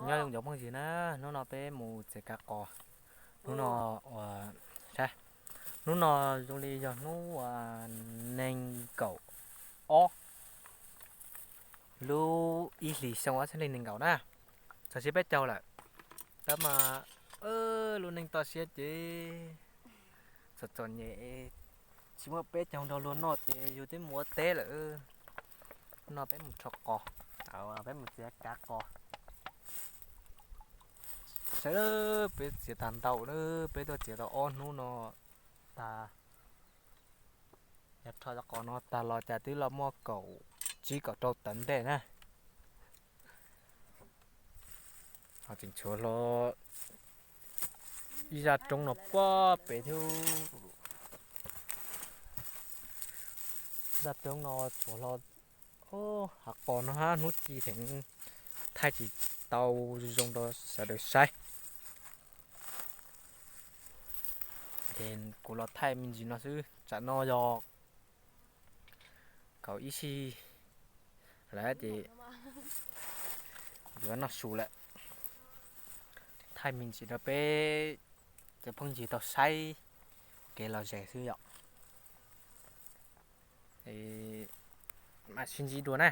Nyob zoo cov phooj ywg na, hnub no peb mus txiav kav qos. Hnub no ua, saib, hnub no zoo li yog hnub ua nees nkaum ob lub ib hlis xyoo ob txhiab nees nkaum na. Txog siab peb caug lawm, tab mas lub neej toj siab ces txom txom nyem, tsis muaj peb caug nrog luag noj ces yus twb mus ua teb lawm. No peb mus rho qos, peb mus txiav kav qos. Saib, peb txiav tag ntau na, peb tuaj txiav tau ob hnub no tag. Yog rho cov qos no tag los cas twb los muaj kaum tsib kaum rau tawv ntej na. Ho tseem tshuav hlo ib zaj roob no puag pem thiab. Zaj roob no tshuav hlo, hav qos no hab hnub ci theem thaij tsis tau zoo rau sawv daws saib. Ces kuv los thaij me ntsis no xwb, tsam no yog kaum ib si lawm ces yuav noj su lawm. Thaij me ntsis rau peb cov phooj ywg tau saib kev lom zem xwb yom. Mam sib ntsib dua na.